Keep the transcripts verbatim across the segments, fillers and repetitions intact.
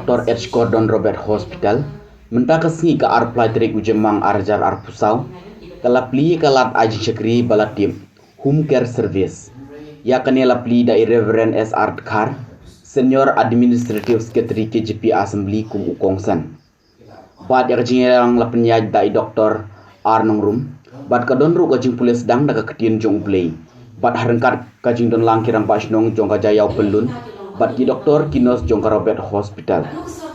Doctor H Gordon Roberts Hospital, mynta ka sngi ka arphew lai tarik u Jymmang arhajar arphew saw, ka la plie ka lad ai jingshakri ba la tip Home Care Service. Ïa kane la plie da i Reverend S R Dkhar, Senior Administrative Secretary K J P Assembly kum u kongsan. Bad ïa ka jingïalang la pynïaid da i Doctor R Nongrum, bad ka don ruh ka jingpule sdang da ka ktien jong U Blei. Bad ha ryngkat ka jingdon lang ki rangbah shnong jong ka Jaïaw Pyllun, bad ki doktor ki nurse jong ka Roberts Hospital.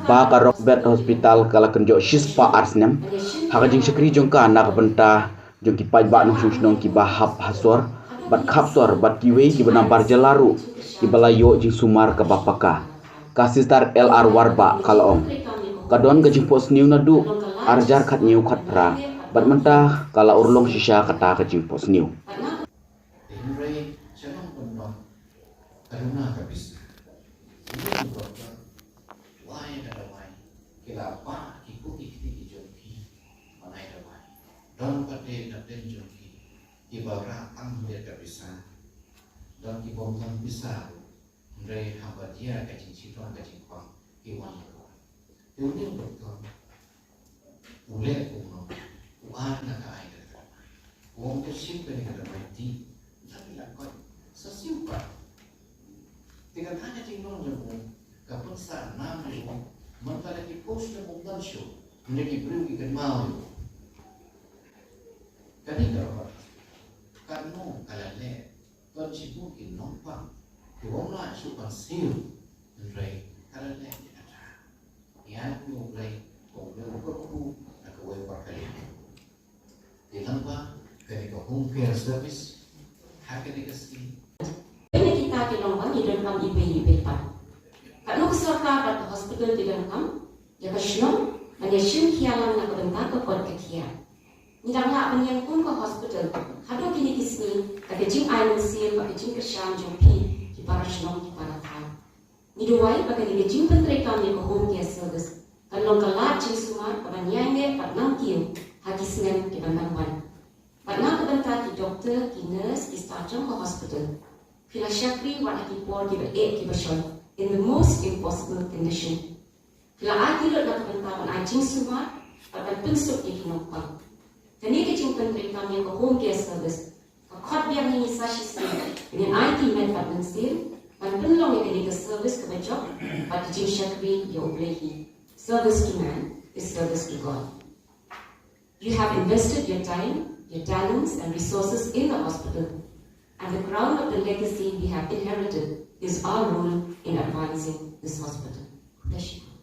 Ba ka Roberts Hospital ka la kynjoh shispah ar snem ha ka jingshakri jong ka na ka bynta jong ki paidbah nongshong shnong kiba hap ha sor bad khap sor bad kiwei kiba nabar jylla ruh kiba la ïoh jingsumar kaba paka. Ka Sister L R Warbah ka la ong, ka don ka jingphohsniew naduh arhajar khathynñiew khatphra bad mynta ka la urlong shisha kata ka jingphohsniew. Hynrei sha nong pynlong ka duna ka pisa. Ini doktor wai ka dawai ki la ba ki ku ki kti ki jong ki ban ai dawai. Don pat de na den jong ki kiba rah tang hynrei ka pisa. Don ki bym don pisa ruh. Hynrei haba jia ka jingshitom ka jingkhang ki wan ïa ka. Te une u doktor u leh kumno, u ai na ka ai ka dawai. U ong to shim kane ka dawai dih. Lada la koit sa siew pat. Te kata ka jinglong jong u ka pynsah nam ïa u. Mynta la ki post la bym don shuh. Hynrei ki briew ki kynmaw ïa u. Kane ka dawai katno ka la leh. Don shibun ki nongpang ki bym lah shuh ban siew, hynrei ka la leh ïa kata. Ïa U Blei, U Blei u kyrkhu na kawei pat ka liang. Te lyngba kane ka home care service ha kane ka sngi. Kine kita ki nongpang ki donkam iwei iwei pat. Katno ka sorkar bad ka hospital ki donkam ïa ka shnong ban ïa shim khia lang na ka bynta ka kot ka khiah. Ngi dang lah ban ïeng kum ka hospital haduh kine ki sngi da ka jingai mynsiem bad ka jingkyrshan jong phi ki para shnong ki para thaw. Ngi duwai ba kane ka jingpyntreikam ïa ka home care service kan long ka lad jingsumar kaba ïaineh bad nangkiew ha ki snem kiban dang wan. Bad na ka bynta ki doktor, ki nurse, ki staff jong ka hospital, phi la shakri wat ha ki por kiba eh kiba shoi in the most impossible condition. Phi la ai ki lut na ka bynta ban ai jingsumar bad ban pynsuk ïa ki nongpang. Kane ka jingpyntreikam ïa ka home care service ka khot biang ïa ngi sa shisien ban ïa ai ki met bad mynsiem ban pynlong ïa kane ka service kaba jop bad ka jingshakri ïa U Blei hi. Service to man is service to God. You have invested your time, your talents and resources in the hospital, and the crown of the legacy we have inherited is our role in advancing this hospital. Khublei shibun.